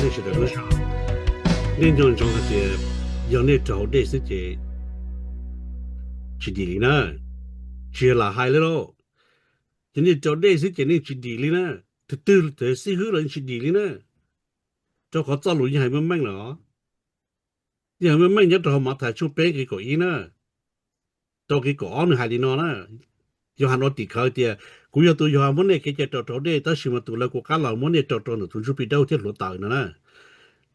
Sawv daws lub zog, nej nco ntsoov hais tias yog nej raug dej xwb ces tsis dim li na, tsis yog lam hais li lauj. Ces nej raug dej xwb ces nej tsis dim li na, tus twg txawj xib hwb los yeej tsis dim li na, rau qhov txoj lus yeej hais meej meej lawm os. Yeej hais meej meej nyob rau hauv Mathais tshooj peb nqe kaum ib na, rau nqe kaum ob nws hais li no na. Yauhas ua tim khawv tias, kuv yog tus Yauhas muab nej kev cai rau raug dej, tab sis mas tus lawv kuv qab los muab nej rau rau ntawm tus ntsuj plig dawb thiab hluav taws no na.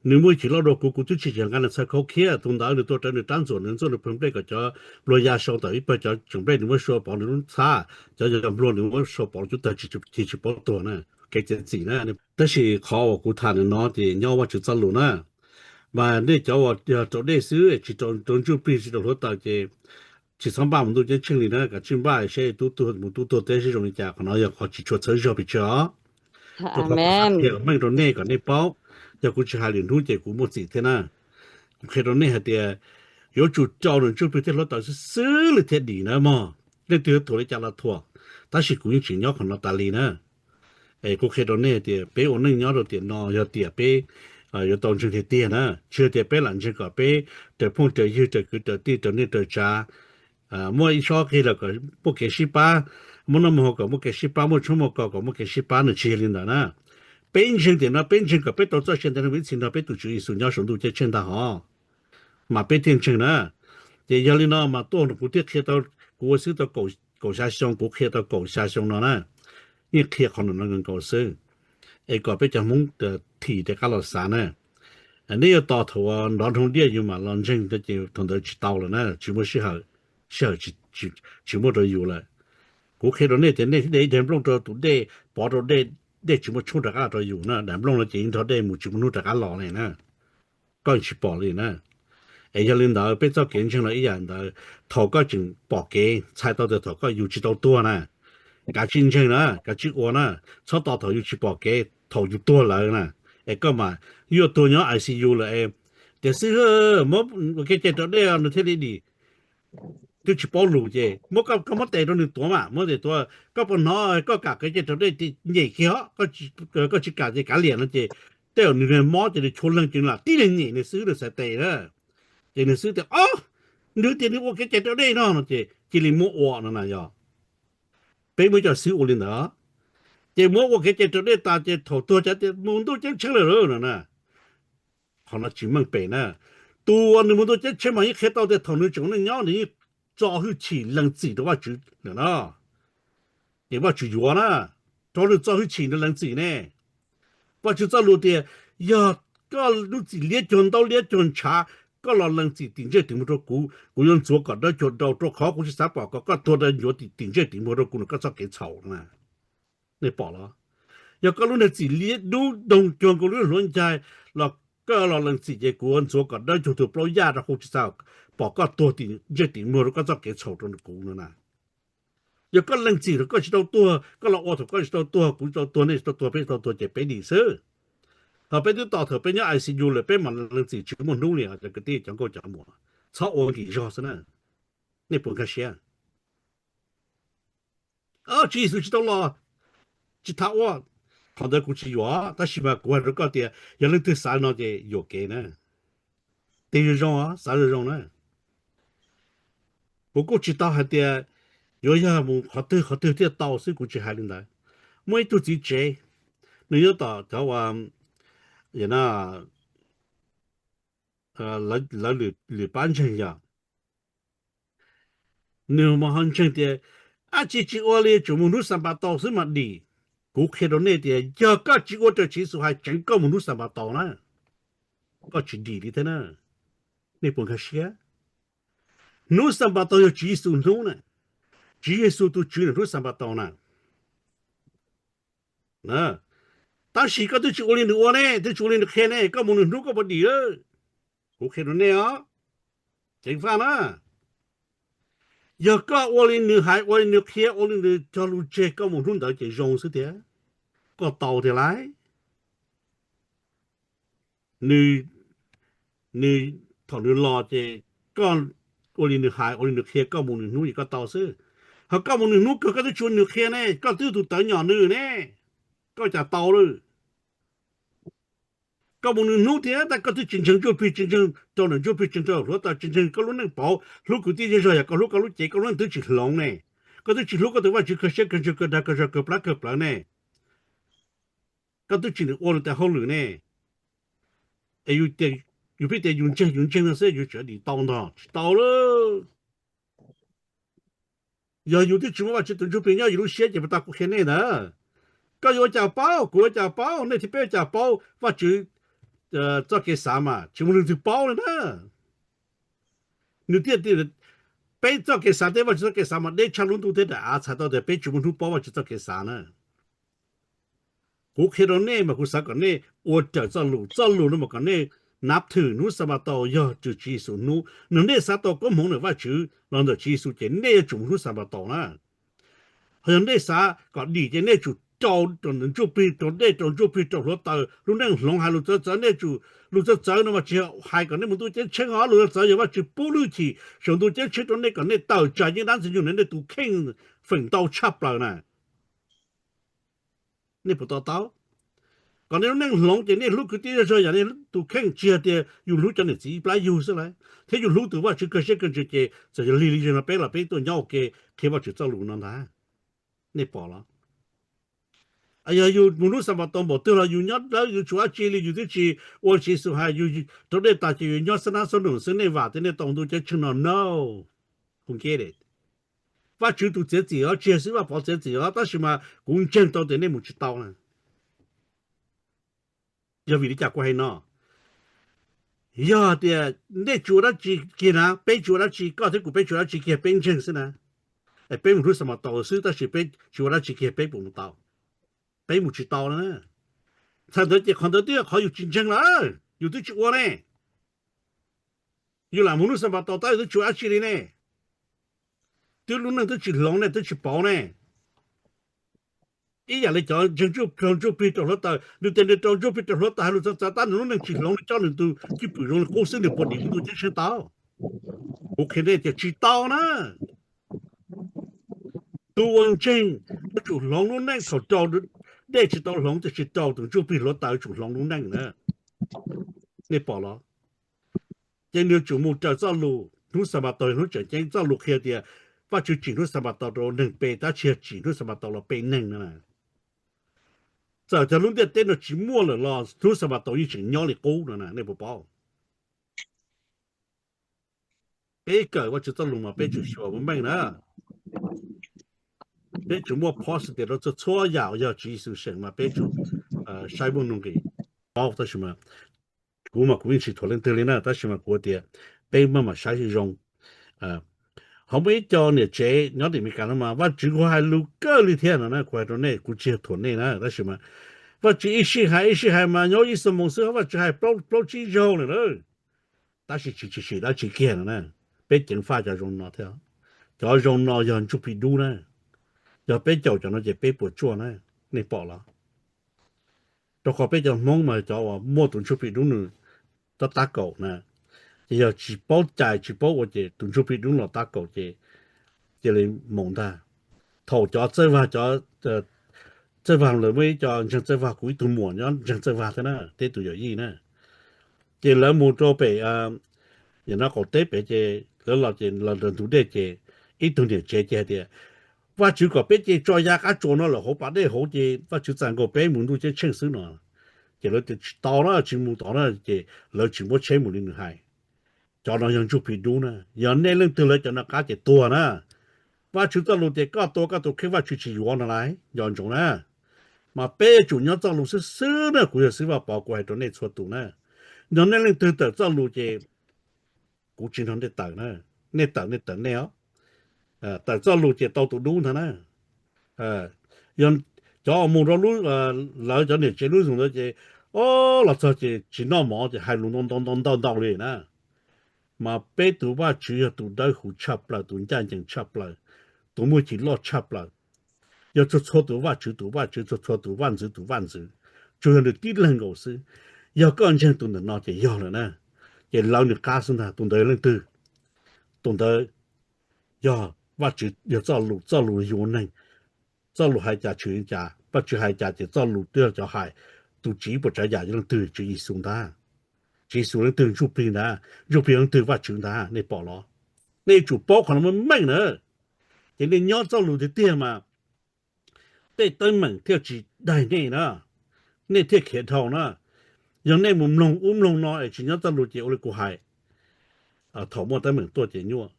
Nws muaj ib chim loj dua kuv, kuv twb tsis tsim nyog nqa nws txhais khau khiab. Tus ntawd nws tuaj rawv nws rab ntxuam, nws ntxuaj nws pawg nplej kom cov npluag ya sau ntawm ib pawg, cov tseem nplej nws muab sau pov nws lub txhab, cov yog npluag nws muab sau pov lub cub tawg, tsis, tsis paub tuag na. Kev txiav txim na. Tab sis qhov uas kuv tham ntawm no ces nyob Vajtswv txoj lus na. Mas nej cov uas yog raug dej xwb, tsis raug ntsuj plig, tsis raug hluav taws ces tsis txhob npaj mus ntuj ceeb tsheej li na. Kav tsij npaj seb tub tuag mus tub tuag teb seb zoo li cas. Qhov no yog qhov tsis tshua txhawb zog pes tsawg os. Rau qhov kuv xav qhia meej rau nej kom nej paub, yog kuv tsis hais lwm hnub ces kuv muaj txim thiab na. Kuv qhia rau nej hais tias yuav tsum raug nws ntsuj plig thiab hluav taws xwb xwb li thiaj dim na mog. Leej twg yuav thuam li cas los thuam, tab sis kuv yeej tsis nyob qhov no tas li na. Es kuv qhia rau nej tias peb ua neej nyob rau tiam no yog tiam peb yuav tau ntseeg tiag tiag na, tsis yog tias peb lam ntseeg kom peb raws phooj raws ywg, raws kwv raws tij, raws neej raws tsav, muaj ib tsob qig los kom muaj kev sib pab, muaj noj muaj haus kom muaj kev sib pab, muaj tshoob muaj kos kom muaj kev sib pab, nws tsis yog li ntawd na. Peb ntseeg tiam no peb ntseeg kom peb tau txoj sia ntev niaj ib txhis nrog peb tus Tswv Yexus nyob saum ntuj ceeb tsheej ntag hos, mas peb thiaj ntseeg na. Ces yog li no mas tuaj kuv thiaj qhia tau, kuv ua xib hwb tau kaum xya xyoo, kuv qhia tau kaum xya xyoo no na, yeej qhia qhov no nkaus xwb, es kom peb cov Hmoob thim rov qab los xav na. Nej yuav tos thaum nrov nroo diaj yus mam los ntseeg ces thaum ntawd tsis tau lawm na, tsis muaj sij hawm, sij hawm tsis muaj rau yus lawm. Kuv qhia rau nej tias nej de ib daim nplooj rau tus dej, pov rau dej, dej tsis muaj tshoob rov qab rau yus na. Daim nplooj no ces yeej nrog dej mus tsis muaj hnub rov qab los li na, koj tsis pom li na. Es yog li ntawd peb txoj kev ntseeg los ib yam ntawd, thaum koj tseem pom kev txhais tau tias thaum koj yus tsis tau tuag na, kav tsij ntseeg na, kav tsij ua na, txhob tos thaum yus tsis pom kev, thaum yus tuag lawm na, es koj mas yuav tuag nyob I C U lawm es, tiam sis muab ua kev cai raus dej nws thiaj li dim. Twb tsis paub lus ces muab koj, koj muab tes rau nws tuav mas, muab tes tuav, koj puas hnov koj kam kev cai raus dej, nyem kiag os, koj tsis kam ces kav liam no ces tej zaum nws niag mob ces nws chua leeg ces nws lam tib niag nyem nws xwb, nws xaiv tes na. Ces nws xwb tias, o, nws tias nws ua kev cai raus dej no no ces cia li muab ua no na yog. Peb muab cov xib hwb ua li ntawd, ces muab ua kev cai raus dej tas ces thaum tuag cas tias mus ntuj ceeb tsheej lawm no na. Qhov no tsis meej pem na. Tus uas nws mus ntuj ceeb tsheej mas yeej qhia tau tias thaum nws tseem ua neej nyob nws yeej txo hwj chim lees txim rau Vajtswv lawm no. Ces Vajtswv yuav na, rau nws txo hwj chim nws lees txim ne. Vajtswv txoj lus tias, yog koj lub txim liab cuag ntaub liab cuag ntshav, koj los lees txim tim ntsej tim muag rau kuv, kuv yuav ntxuav kom dawb cuag daus, rau qhov kuv tsis xav pom kom koj tuag dawb ncuav tim ntsej tim muag rau kuv nws koj txoj kev txhaum na. Nej pom los? Yog koj lub niag txim liab dub doog cuag nkaus lub hluav ncaig los koj los lees txim ces kuv ntxuav kom dawb cuag tus plaub yaj rau kuv tsis xav pom koj tuag tim ntsej tim muag rau koj txoj kev txhaum rau kuv no na. Yog koj lees txim thaum koj tsis tau tuag, koj los ua thaum koj tsis tau tuag, kuv tsis tau tuag, nej tsis tau tuag, peb tsis tau tuag ces peb dim xwb. Thaum peb twb tos thaum peb nyob I C U lawm peb mam lees txim tsis muaj hnub li os cov kwv tij cov nkauj cov muam. Txhob ua nkim zog xwb na. Nej puas nkag siab? Tswv Yexus tsis tau los, tsis tham ua. Qhov ntawd kuv tsis yuam, tab sis mas kuv hais rau koj tias yog leej twg xav no ces yuam kev na. Tig zoo zoo, xav zoo zoo na. Kuv kuj tsis tau hais tias yuav yog mus qhov twg qhov twg thiaj tau xwb, kuv tsis hais li ntawd. Muaj ib tug txiv tsev, nws nyob tom cov lawv lwm pab ntseeg yog nws mus ho ntseeg tias, ab tsis tsis ua li, tsuas mus hnub Xanpataus xwb mas dim. Kuv qhia rau nej tias yog koj tsis ua raws Tswv Yexus hais tseev koj mus hnub Xanpataus na, koj tsis dim li thiab na. Nej puas nkag siab? Hnub Xanpataus yog Tswv Yexus hnub na, Tswv Yexus tus Tswv hnub Xanpataus na. Tab sis koj twb tsis ua li nws ua ne, twb tsis ua li nws qhia ne, koj mus nws hnub koj puas dim? Kuv qhia rau nej os, ceev faj na. Yog koj ua li nws hais, ua li nws qhia, ua li nws cog lus tseg, koj mus hnub ntawd ces zoo xwb tiag, koj tau tiag lauj. Nws, nws, thaum nws los ces koj ua li nws hais, ua li nws qhia, koj mus nws hnub ces koj tau xwb. Ho koj mus nws hnub kawg koj twb tsis ua nws qhia ne, koj twb tus tawv nyom nws ne, koj cas tau lawm? Koj mus nws hnub thiab tab koj twb tsis ntseeg Ntsuj Plig, tsis ntseeg rau ntawm Ntsuj Plig, tsis ntseeg rau hluav taws, tsis ntseeg koj lub neej pauv, hlub kwv tij zej zog, yog koj hlub koj lub cev, koj lub neej twb tsis hloov ne. Koj twb tsis hlub koj tus Vajtswv kawg siab kawg ntsws kawg dag kawg zog kawg plab kawg plawv ne. Koj twb tsis ua nws tes hauj lwm ne. Es yus pheej tias yus ntseeg yus ntseeg no xwb yus tseem dim tau ntog, tsis tau lawm. Yog yus twb tsis muaj Vajtswv tus Ntsuj Plig nyob yus lub siab ces puas tau kuv qhia nej ntawd? Koj yuav ua cas paub, kuv ua cas paub, nej thiab peb ua cas paub Vajtswv txoj kev xav mas tsis muaj leej twg paub li na. Nws thiaj, peb txoj kev xav thiab Vajtswv txoj kev xav mas deb tshaj lub ntuj thiab daim av, txhais tau tias peb tsis muaj hnub paub Vajtswv txoj kev xav na. Kuv qhia rau nej mas kuv xav kom nej ua raws txoj lus, txoj lus no mas kom nej nab thwm hnub Xanpataus yog Tswv Yexus hnub, nws nej xav tau koob hmoov ntawm Vajtswv los ntawm Tswv Yexus ces nej yuav tsum mus hnub Xanpataus na. Ho yog nej xav kom dim ces nej tsum rau, rau ntawm Ntsuj Plig, rau dej, rau Ntsuj Plig, rau hluav taws, lub neej hloov, hais lus txawv txawv, nej tsum, lus txawv txawv no mas tsis hais kom nej mus ntuj ceeb tsheej os, lus txawv txawv yog Vajtswv pub lub hwj chim saum ntuj ceeb tsheej rau nej kom nej tawm tsam yeej dab ntxwg nyoog, nej tus kheej feem ntau tshaj plaws na. Nej puas to taub? Kom nej lub neej hloov ces nej hlub kwv tij zej zog yam nej tus kheej, tsis hais tias yus hlub cov niam txiv ib plab yug xwb lauj, thiab yus hlub tus Vajtswv kawg siab kawg ntsws ces txawm yog lig li zej no peb los peb tuaj nyob ua ke qhia Vajtswv txoj lus no ntag. Nej pom los? Yog yus mus hnub Xanpataus npaum twg los yus nyob dawb, yus tsis ua dab tsi li, yus twb tsis ua Tswv Yexus hais, yus rau dej tas ces yus nyob xab nab xob nroos xwb, nej vam tias nej tau ntuj ceeb tsheej no no. Kuv nce Vajtswv tus txiav txim os, tsis yog xib Vaj Pov txiav txim os, tab sis mas kuv ntseeg tau tias nej mus tsis tau na. Yog vim li cas kuv hais no? Yog tias nej tsis ua dab tsi kiag na, peb tsis ua dab tsi, koj thiab kuv peb tsis ua dab tsi kiag, peb ntseeg xwb na, peb mus hnub Xanpataus xwb tab sis peb tsis ua dab tsi kiag peb puas mus tau? Peb mus tsis tau na. Txhais ntawd ces qhov ntawd twb yog qhov yus tsis ntseeg lawm, yus twb tsis ua ne. Yus lam mus hnub Xanpataus tab yus twb tsis ua dab tsi li ne. Twb lub neej twb tsis hloov ne, twb tsis pauv ne. Ib yam li cov ntseeg Ntsuj Plig, rau Ntsuj Plig rau hluav taws, nws tias nws rau Ntsuj Plig rau hluav taws hais lus txawv txawv tab nws lub neej tsis hloov, nws coj nws tus cwj pwm zoo li qub xwb nws puas dim ntuj ceeb tsheej tau? Kuv qhia nej tias tsis tau na. Tus uas ntseeg yuav tsum hloov lub neej thaum rau dej tsis tau hloov, tiam sis rau tus Ntsuj Plig hluav taws yuav tsum hloov lub neej na. Nej pom los? Ces nws yuav tsum mus raws txoj lus, hnub Xanpataus yog hnub tseem ceeb, txoj lus qhia tias Vajtswv tsim hnub Xanpataus rau neeg pe, tab tsis yog tsim hnub Xanpataus los pe neeg no na. Txawm cov lub ntiaj teb no tsis muaj lawm los hnub Xanpataus yeej tseem nyob li qub no na, nej puas paub? Peb kawm Vajtswv txoj lus mas peb tsum xyuas meej meej na. Peb tsum muaj positive rau txhua txhua yam uas yog Tswv Yexus seem mas peb tsum saib muaj nuj nqis. Paub tab sis mas kuv mas kuv yeej tsis thuam leej twg li na, tab sis mas kuv tias peb maj mam saib zoo. Ho muaj ib co niam tsev nyob tim Amelikas no mas Vajtswv kuj hais lus kawg li thiab no na, kuv hais rau nej, kuv tsis thuam nej na, tab sis mas Vajtswv ib sij hais ib sij hais mas nyob ib xuab moos xwb Vajtswv hais plaub plaub tsib zaug lawm na. Tab sis tsis tshwm sim dab tsi kiag no na. Peb ceev faj cov zoo no thiab. Cov zoo no yog ntsuj plig dub na. Yog peb caum cov no ces peb puas tsuaj na, nej pom los? Rau qhov peb cov Hmoob mas cov uas muaj tus ntsuj plig dub nws tab tab kaum na, ces yog tsis paub cais tsis paub ua ces tus ntsuj plig dub los tab kaum ces cia li mus ntag. Thaum cov txawj vag, cov txawj vag lawv muaj ib co ntseeg txawj vag, kuv ib tug muam nyob ntseeg txawj vag thiab na, teb tus yawm yij na, ces lawv mus rau pem, yam no qaum teb pem ces lawv los ces los ntawm ntug dej ces ib tug niam tsev ces hais tias, Vajtswv kom peb ces tso ya qab tsuas no lawm hauv pas dej hauv ces Vajtswv txais nkaus peb mus ntuj ceeb tsheej xwb no. Ces lawv tias tsis tau na, tsis mus tod na, ces lawv tsis muab tsheb mus li nws hais. Cov no yog ntsuj plig dub na, yog nej leej twg lawv cov no qab ces tuag na. Vajtswv txoj lus tias koj tua koj tus kheej Vajtswv tsis yuav no lauj, nco ntsoov na. Mas peb yuav tsum nyob txoj lus xwb xwb na, kuv yog xib hwb Vaj Pov kuv hais rau nej txhua tus na. Yog nej leej twg tawm txoj lus ces kuv tsis nrog nej tawm na, nej tawm nej tawm nej os. Tawm txoj lus ces tau tus dub ntag na. Yog cov mus rau lub, lawv cov niam tsev lub zos ntawd ces, o, los txog ces tsis noj mov ces hais lus ntau ntau ntau ntau li na. Mas peb tus Vajtswv yog tus dawb huv tshaj plaws, tus ncaj ncees tshaj plaws, tus muaj hwj chim loj tshaj plaws. Yog txhua txhua tus Vajtswv tus Vajtswv, txhua txhua tus vaj ntxwv tus vaj ntxwv, tsuas yog nws tib leeg nkaus xwb. Yog koj ntseeg tus ntawm no ces yog lawm na. Ces lawv nws qab xwb ntag, tus ntawd leej twg? Tus ntawd yog Vajtswv, yog txoj lus, txoj lus yuav neeg. Txoj lus hais cas tshwm li cas, Vajtswv hais cas ces txoj lus twb yog cov hais. tus tsiv puas tsav yam yog leej twg? Tswv Yexus ntag. Tswv Yexus leej twg? Ntsuj Plig ntag. Ntsuj Plig leej twg? Vajtswv ntag, nej pom los? Nej yuav tsum paub qhov no meej meej na. Ces nej nyob txoj lus tiag tiag mas tej teeb meem thiaj tsis daig nej na, nej thiaj khiav dhau na. Yog nej mus mloog ub mloog no es tsis nyob txoj lus ces ua li kuv hais, thaum muaj teeb meem tuaj ces nyuaj.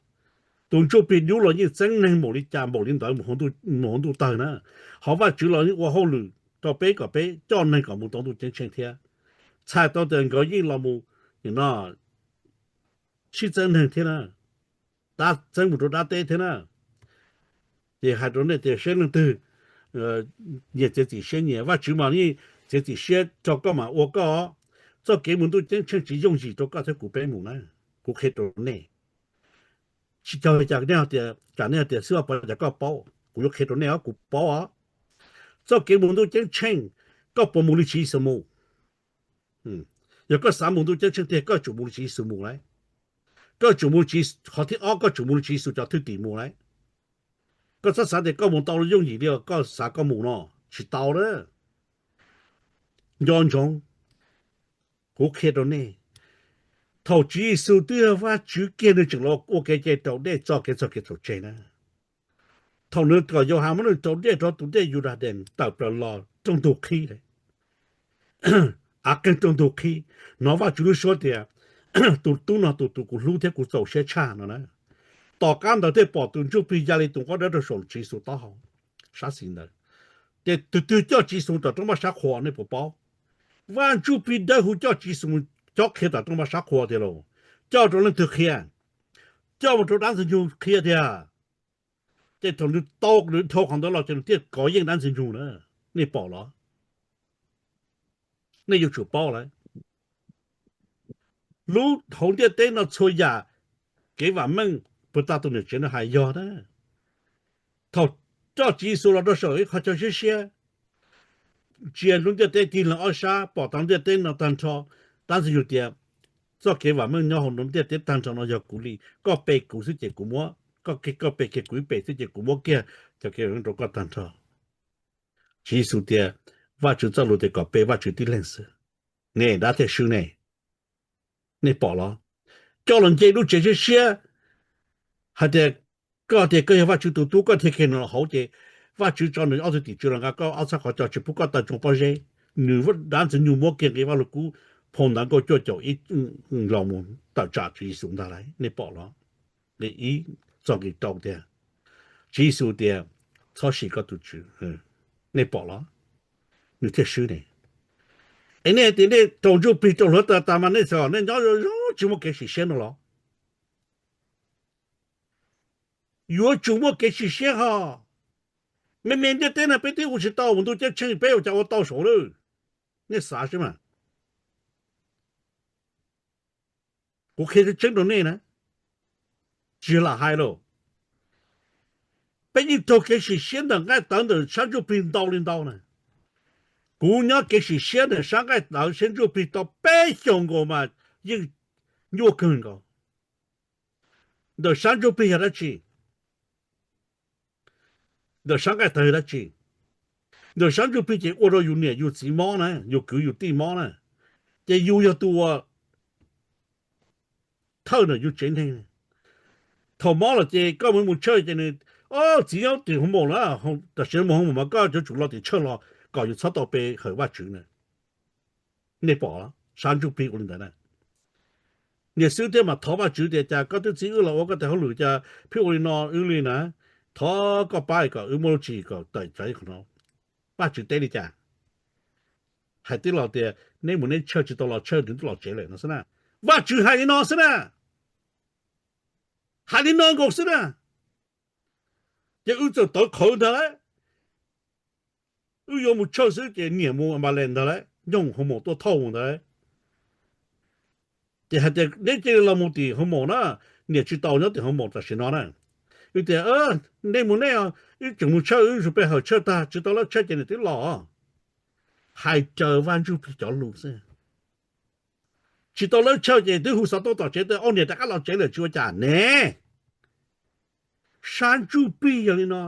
Tus Ntsuj Plig dub los yeej txeeb neeg npaum li cas npaum li ntawd mus hauv ntuj tawg na. Ho Vajtswv los yeej ua hauj lwm rau peb kom peb coj neeg kom mus tau ntuj ceeb tsheej thiab. Txhais tau tias nkawd yeej los mus, no, sib txeeb neeg thiab na, txeeb mus rau dab teb thiab na. Ces hais rau nej tias seb leej twg nyias txiav txim siab nyias. Vajtswv mas yeej txiav txim siab rau koj mas ua koj. Txoj kev mus ntuj ceeb tsheej tsis yooj yim rau koj thiab kuv peb mus na. Kuv qhia rau nej, tsis cog li cas nej tias, tsam nej tias xib hwb Pov cas koj paub, kuv yuav qhia rau nej os, kuv paub os. Txoj kev mus ntuj ceeb tsheej, koj puas mus li Tswv Yexus mus? Yog koj xav mus ntuj ceeb tsheej tiag koj tsum mus li Tswv Yexus mus lauj. Koj tsum mus, qhov thib ob koj tsum mus li Tswv Yexus cov thwj tim mus lauj. Koj txhob xav tias koj mus tau yooj yim li koj xav koj mus no, tsis tau na. Nco ntsoov, kuv qhia rau nej, thaum Tswv Yexus twb yog Vajtswv kiag nws tseem los ua kev cai rau dej txoj kev txog kev txhaum tseg na. Thaum nws kom Yauhas muab nws rau dej rau tus dej Yudades tawm plaws los rooj ntug qhib, av qeeg rooj ntug qhib, hnov Vajtswv lub suab tias, tus tub no tus tus kuv hlub thiab kuv txaus siab tshaj no na. Tom qab ntawd thiaj pom tus Ntsuj Plig ya li tus nquab dawb rau saum Tswv Yexus taub hau sab xis ntawd. Ces tus twg coj Tswv Yexus tom roob Paj Sab Qhua nej puas paub? Vaj Ntsuj Plig dawb huv coj Tswv Yexus mus cob qhia tom roob Paj Sab Qhua tiag lauj. Coj rau leej twg qhia? Coj mus rau dab ntxwg nyoog qhia tiag. Ces thaum nws tau nws dhau qhov ntawd los ces nws thiaj kov yeej dab ntxwg nyoog na. Nej pom los? Nej yuav tsum paub lawm, lub hauv ntiaj teb no txhua yam kev vam meej puag ta tus niam tsev no hais yog na. Thaum coj Tswv Yexus los rau saum ib qho chaw siab siab, ntsia lub ntiaj teb tig leeg ob sab pom tau ntiaj teb no tag nrho, dab ntxwg nyoog tias, txoj kev vam meej nyob hauv ntiaj teb tag nrho no yog kuv li, koj pe kuv xwb ces kuv muab, koj pe kiag kuv ib pe xwb ces kuv muab kiag cov kev vam meej rau koj tag nrho. Tswv Yexus tias, Vajtswv txoj lus tias kom pe Vajtswv tib leeg xwb. Nej dab thiaj swb ne. Nej pom los? Coj los nce lub tsev siab siab, hais tias koj tias koj yog Vajtswv tus tub koj thiaj kiag nws los hauv ces Vajtswv tso nws ob tug tim tswv los nqa koj ob txhab qhov cos tsis pub koj taw tsoo pob zeb. Nws dab ntxwg nyoog muab kiag nqi Vaj Lug Kub phau ntawv nkauj cuaj caum ib los mus tawm tsam Tswv Yexus ntag lauj. Nej pom los? Nqi ib txog nqi rau tiag, Tswv Yexus tias, txhob sim koj tus tswv. Nej pom los? Nws thiaj swb ne. Es nej tias nej raug ntsuj plig raug hluav taws tas mas nej xav nej nyob zoo zoo tsis muaj kev sim siab no los? Yuav tsum muaj kev sim siab hos. Me me ntiaj teb no peb twb ua tsis tau mus ntuj ceeb tsheej peb ua cas ua tau saud lawm? Nej xav seb mas. Kuv qhia tseeb tseeb rau nej na, tsis lam hais lauj. Peb yeej raug kev sim siab ntawm nqaij tawv ntawm sab ntsuj plig ntau li ntau na. Kuv nyob kev sim siab ntawm sab nqaij tawv sab ntsuj plig tau peb xyoos nkaus mas yeej nyuaj kawg nkaus. Ntawm sab ntsuj plig yog dab tsi? Ntawm sab nqaij tawv yog dab tsi? Ntawm sab ntsuj plig ces ua rau yus niam yus txiv mob na, yus kwv yus tij mob na, ces yus yog tus uas thawj ntawm yus tsev neeg. Thaum mob los ces koj mus mus tshawj ces nws, o, txiv nyob tim hoo maum na, tam sim mus hoo maum mas koj yuav tsum los tim tshawj los kom yus txhob tau pe hawm Vajtswv na. Nej pom sab ntsuj plig ua li ntawd na. Niam xwb thiaj mam thov Vajtswv tias cas koj twb txib wb los ua koj tes hauj lwm cas pheej ua li no wb li na. Thov koj pab kom wb muaj lub tswv yim kom tawm tsam qhov no. Vajtswv teb li cas? Hais tib los tias neb mus neb tshawj tsis tau los tshawj nws twb los tsev lawm no xwb na. Vajtswv hais li no xwb na. Hais li no nkaus xwb na. Ces wb txawm tawv qhawv ntag lauj. Wb yuav mus tshawj xwb ces niam mus Npales ntag lauj, nyooj hoo maum tuaj thauj mus ntag lauj. Ces hais tias neb cia li los mus tim hoo maum na, niam tsis tau nyob tim hoo maum tam sim no na. Wb tias neb mus neb, wb tseem mus tshawj, wb zus pe hawm tshawj tag tsis tau lawb tshawj ces niam twb los. Hais raws Vaj Ntsuj Plig cov lus xwb. Tsis tau lawb tshawj ces twb hu xov tooj tom tsev tias, au, niam rov qab los tsev lawm tsis ua cas ne. Sab ntsuj plig yog li no.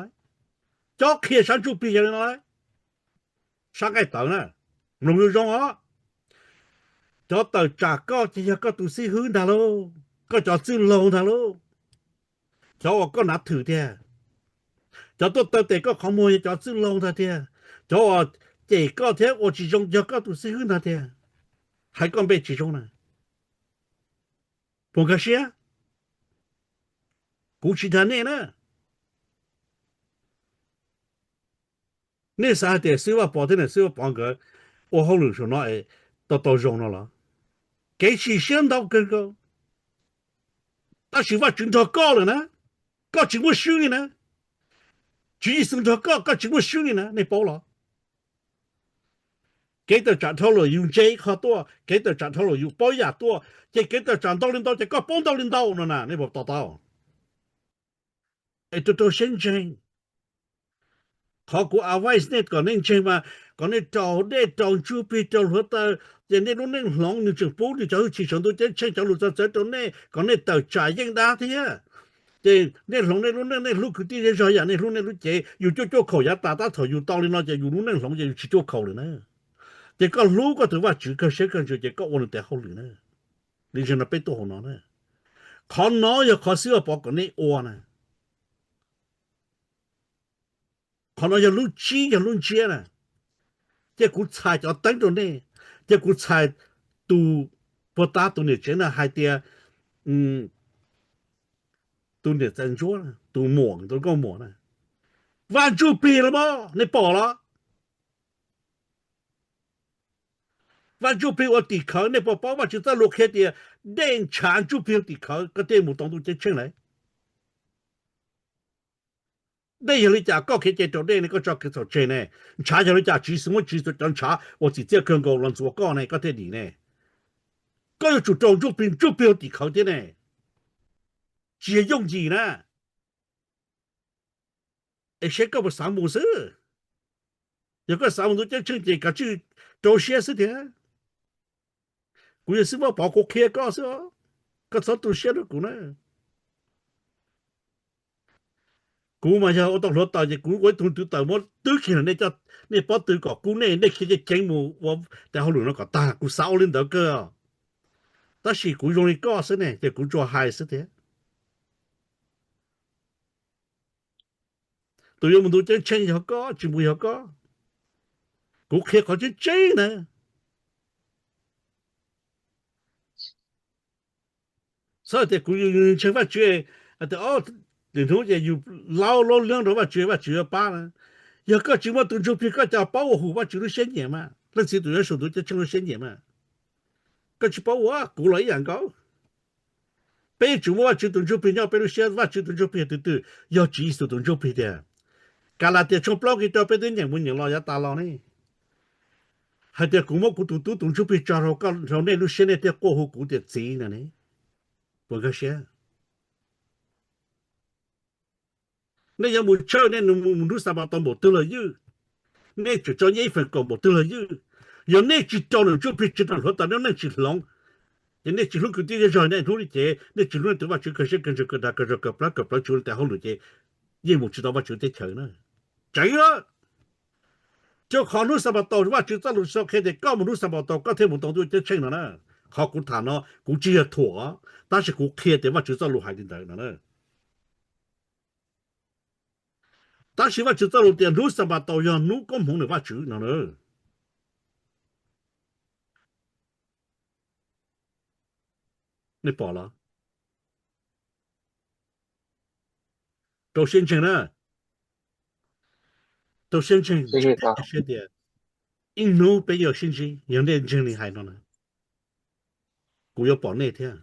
Cob qhia sab ntsuj plig yog li no. Sab nqaij tawv na. Mloog zoo zoo os, cov tawm tsam koj ces yog koj tus xib hwb ntag lauj, koj cov txwj laug ntag lauj, cov uas koj nav thwm tiag, cov tuaj taw tes koj qhov muag yog cov txwj laug ntag tiag, cov uas cem koj thiab ua tsis zoo yog koj tus xib hwb ntag tiag. Hais koj npe tsis zoo na. Puas nkag siab? Kuv tsis dag nej na. Nej xav hais tias xib Vaj Pov thiab niam xib Vaj Pov nkawd ua hauj lwm saum no es tau tau zoo no los? Kev sim siab ntau kawg nkaus. Tab sis Vajtswv nrog koj lawm na, koj tsis muaj swb li na. Tswv Yexus nrog koj, koj tsis muaj swb li na, nej paub los? Kev tawm tsam dhau lawm yus ntse ib qho tuaj, kev tawm tsam dhau lawm yus paub yam tuaj, ces kev tawm tsam ntau li ntau ces koj paub ntau li ntau no na, nej puas to taub? Es rau rau siab ntseeg. Qhov kuv advice nej kom nej ntseeg mas kom nej rau dej rau ntsuj plig rau hluav taws, ces nej lub neej hloov, nws tseem pub nws cov hwj chim saum ntuj ceeb tsheej cov lus txawv txawv rau nej kom nej tawm tsam yeej dab thiab. Ces nej hloov nej lub neej, nej hlub kwv tij zej zog yam nej hlub nej lub cev. Yus cuaj cuaj khaum yav tas, tab thaum yus tau li no ces yus lub neej hloov ces yus tsis cuaj khaum lawm na. Ces koj hlub koj tus Vajtswv kawg siab kawg ntsws ces koj ua nws tes hauj lwm na. Li ntawd no peb tuaj hauv no na. Qhov no yog qhov xib Vaj Pov kom nej ua na. Qhov no yog lub tsib yog lub ntsiab na. Ces kuv txhais cov teeb rau nej, ces kuv txhais tus puag ta tus niam tsev na hais tias, tus niam txiv ntsuab, tus muam, tus nkauj muam na, Vaj Ntsuj Plig los mas nej pom los? Vaj Ntsuj Plig ua tim khawv, nej puas paub Vajtswv txoj lus qhia tias dej ntshav ntsuj plig tim khawv, koj thiaj mus tau ntuj ceeb tsheej lawm. Dej yog li cas koj kev cai raus dej ne, koj tso kev txhaum tseg ne? Ntshav yog li cas Tswv Yexus muab Tswv Yexus cov ntshav uas txim txiaj kawg nkaus los ntxuav koj ne, koj thiaj dim ne? Koj yuav tsum raus ntsuj plig, ntsuj plig ua tim khawv thiab ne, tsis yog yooj yim na. Es seb koj puas xav mus xwb. Yog koj xav mus ntuj ceeb tsheej ces kav tsij rau siab xwb tiag. Kuv yog xib Vaj Pov kuv qhia koj xwb os, koj txhob tu siab rau kuv na. Kuv mas yog ua tau hluav taws ces kuv ua ib tug tw taws muab twb kiag nej, nej pob tw kom kub nej, nej khiav ceev ceev mus ua tes hauj lwm no kom tag, kuv xav ua li ntawd kawg. Tab sis kuv zoo li koj xwb ne ces kuv tsuas hais xwb tiag. Tus yuav mus ntuj ceeb tsheej yog koj, tsis mus yog koj. Kuv qhia qhov tseeb tseeb na. Txhob tias kuv ntseeg Vajtswv, tias hnub ces yus laub laub liab rau Vajtswv, Vajtswv yuav pab na. Yog koj tsis muaj tus ntsuj plig koj cas paub ua hum Vajtswv lub siab nyiam mas? Leej txiv tus yuav saum ntuj ceeb tsheej lub siab nyiam mas. Koj tsis paub ua, kuv los ib yam nkaus. Peb yuav tsum muaj Vajtswv tus ntsuj plig nyob peb lub siab. Vajtswv tus ntsuj plig yog tus twg? Yog Tswv Yexus tus ntsuj plig tiag. Kalatias tshooj plaub nqe rau peb twb nyeem mus nyeem los yav tas los ne, hais tias kuv muab kuv tus tub tus ntsuj plig tso rau nej lub siab, nej thiaj quaj hu kuv tias txiv no ne. Puas nkag siab? Nej yuav mus church, nej mus hnub Xanpataus npaum twg los ywj, nej tseem tso nyiaj ib feem kaum npaum twg los ywj, yog nej tsis rau nws ntsuj plig, tsis rau hluav taws, nej neej tsis hloov, ces nej tsis hlub kwv tij zej zog, nej hlub li ces nej tsis hlub nej tus Vajtswv kawg siab kawg ntsws kawg dag kawg zog kawg plab kawg plawv tsis ua li tes hauj lwm ces yeej mus tsis tau Vajtswv teb chaws na. Tseev lawm. Rau qhov hnub Xanpataus Vajtswv txoj lus sau qhia tias koj mus hnub Xanpataus koj thiaj mus tau ntuj ceeb tsheej no na. Qhov kuv tham no kuv tsis yog thuam, tab sis kuv qhia tias Vajtswv txoj lus hais li ntawd no na. Tab sis Vajtswv txoj lus tias hnub Xanpataus yog hnub koob hmoov ntawm Vajtswv no na. Nej pom los? Rau siab ntseeg na. Rau siab ntseeg, siab tias ib hnub peb yuav sib ntsib, yog nej ntseeg li hais no na, kuv yuav pom nej thiab.